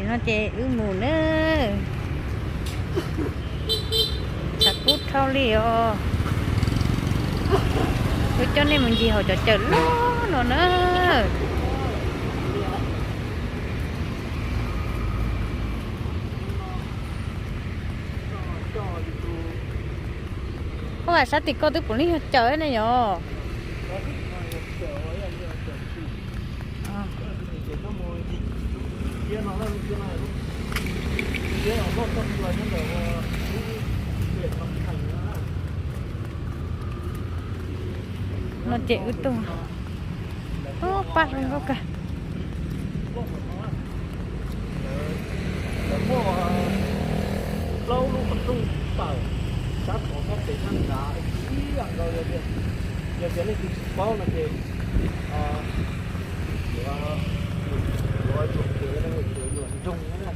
No ces wb mus nawb. Tshav kub dhau li os. Wb coj nej mus ncig hauv cov cawm loj no na. Koj vas sab tim koj twb puav leej yog cawm ne yom. No ces wb tuaj. Paj zoo nkauj kawg. Lawv muaj plaub lub qhov rooj tawm sab tod sab pem sab nrad ib yam nkaus. Yog tias leej twg tsis paub no ces yuav, yuav, yuav yuav ntsoog na.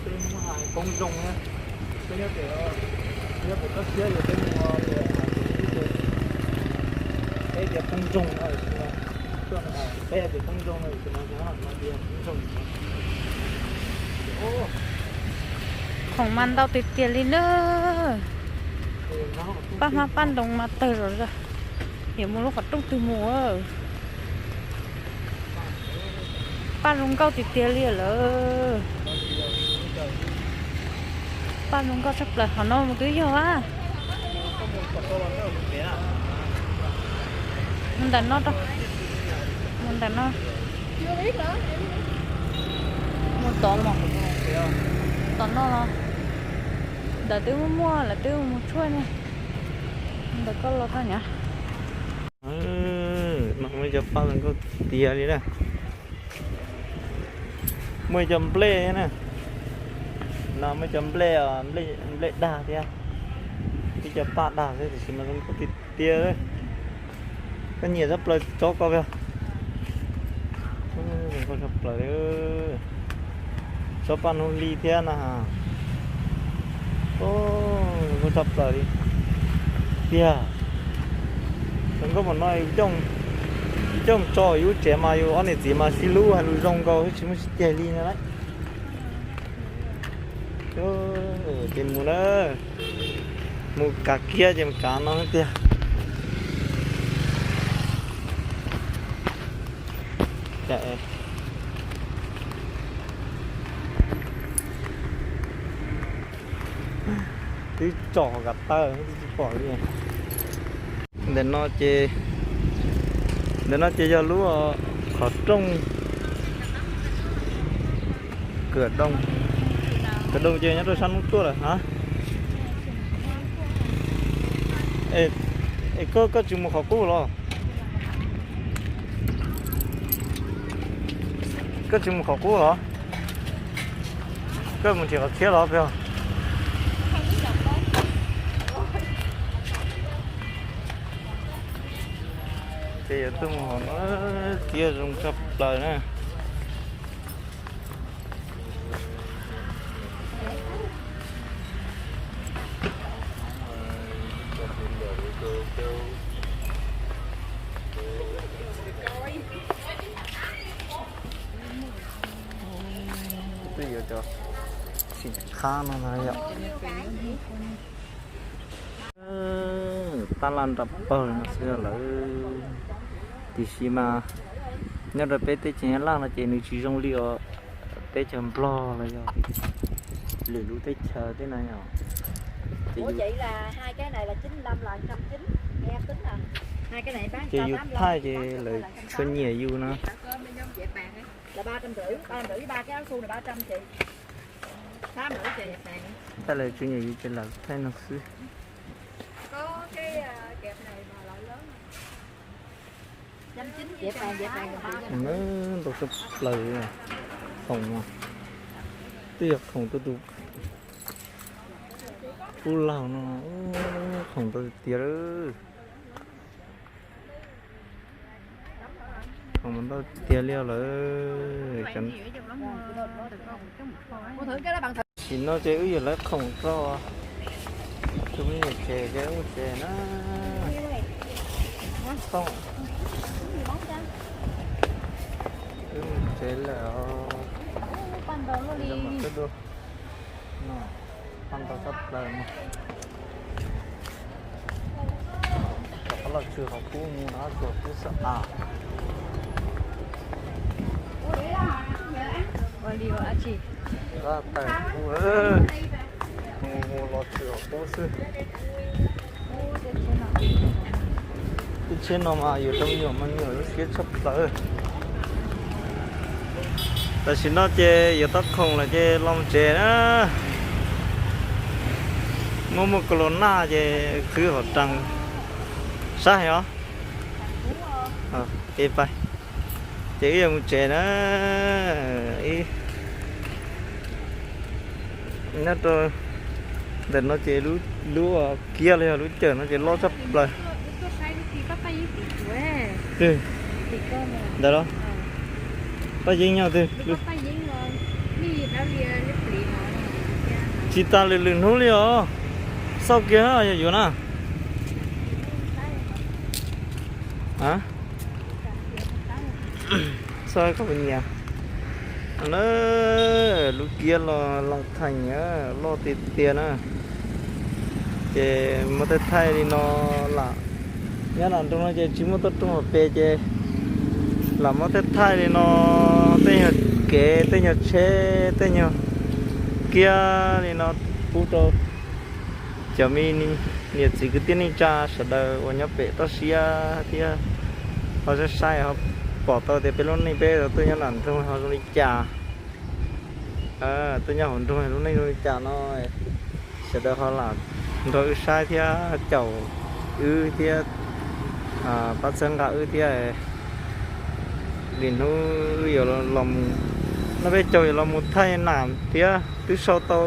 Peb muab hais poob zoo na. Peb nyob pem, nyob pem tsob siab yog peb mus pem, peb tias poob zoo no, peb tias poob zoo no, no tias poob zoo. Khoom mas ntau tiag tiag li na. Paj hmab paj ntoos mas tawg zom zaws. Yuav mus lub qhov rooj twg mus? Paj zoo nkauj tiag tiag li lawm. Paj zoo nkauj tshaj plaws, qhov no mus twb yog a. Mus ntawm no, mus ntawm no. Mus tod los, tom no los. Ntawd twb muaj muaj, lawv twb mus tshuaj ne. Ntawm koj los tau nyob. No muaj cov paj zoo nkauj tiag li na. Muaj cov nplej na. No muaj cov nplej, nplej dag thiab. Ib cov paj dag thiab tiam sis mas zoo nkauj tiag tiag. Koj nyiam tshaj plaws tsob ko, zoo nkauj tshaj plaws. Tsob paj hnub hli thiab na. Zoo nkauj tshaj plaws li tiag. Zoo nkauj mas no, coj tso yus lub tsev mas yus ob niam txiv mas sib hlub hais lus zoo nkaus tsis muaj tsis ceg li na lauj. Ces mus na, mus kav kiab ces mus kav no tiag. Twb tsom kav tawm twb tsis pom li. Ntawm no ces, ntawm no ces yog lub qhov rooj Kawm Doo. Kawm Doo ces nyob rau sab hnub tuaj lawm hab. Es koj, koj tsis mus qhov qub los? Koj tsis mus qhov qub los? Koj mus nrhiav qhov tshiab los peb os. Ces yuav tuaj mus hauv no, tiaj zoo tshaj plaws na. Twb yuav cov sim khab no na yom. Tab laj nram pawg no xwb lawm. Tiam sis mas nyob rau peb teb chaws Nyab Laj no ces nws tsis zoo li os teb chaws Nplog los yog lwm lub teb chaws tej no yom. Ces yus thaij ces lawv tsis tshua nyiam yus no. Thaij lawv tsis nyiam yus ces lawv thaij no xwb. Ntau tshaj plaws khoom, twb yog khoom tuaj tus kub laug no, khoom ntau tiag tiag. Khoom ntau tiag li lawm. Tam sim no ces wb yuav lawv khoom rau tus me nyuam tsev ces wb mus tsev na. Khoom, wb mus tsev lawm os. Pab ntau tshaj plaws no. Rov qab los tsw qhov qub mus no, tsw qhov qub xwb as. Tab tawm qub, mus mus los tsw qhov qub xwb. Lub tsheb no mas yuav rau me nyuam mas me nyuam lub siab tshaj plaws. Tam sim no ces yuav tab khoom lawm ces los mus tsev na. Muaj muaj kaus los naj ces khwv hauv ras. Sab heev os. Ces wb yuav mus tsev na. Ib nyob rau ntawm no ces lub kiab los yog lub cawm no ces loj tshaj plaws. Twg? Ntawd los? Paj Yeeb nyob twg? Tsis tas lwm lwm hnub li os. Xauj kiag yog yuav na. Xauj koj puas nyiam na. Lub kiab los Loos Theem loj tiag tiag na. Ces muab tej thaij li no lam, nyob nram nroog no ces tsis muaj toj roob hauv pes ces lam muab tej thaij li no, tej nyuag kev, tej nyuag tsheb, tej nyuag kiab li no pub rau cov me niam txiv kwv tij neej tsa sawv daws uas nyob pem toj siab thiab ho saib saib ho pom tau tias peb lub neej peb tuaj nyob nram nroog ho zoo li cas, tuaj nyob hauv nroog lub neej zoo li cas no, sawv daws ho lam nrog wb saib thiab caum wb thiab pab txhawb nqa wb thiab. Lwm hnub wb yuav los mus, no peb caug yuav los mus thaij nam thiab, twb sau tau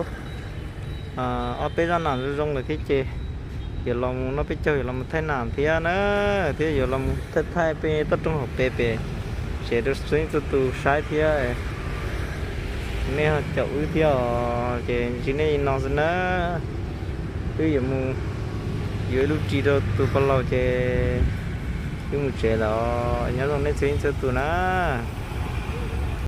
ob peb zaj nam zoo zoo lawm thiab ces yuav los mus, no peb caug yuav los mus thaij nam thiab na, thiab yuav los mus thaij thaij peb toj roob hauv pes pem tsev rau txhua leej txhua tus saib thiab. Nej ho caum wb thiab os, ces ntsib nej li no xwb na. Wb yuav mus yuav ib lub ris rau tus pog laus ces wb mus tsev lawm os, nyob zoo nej txhua leej txhua tus na.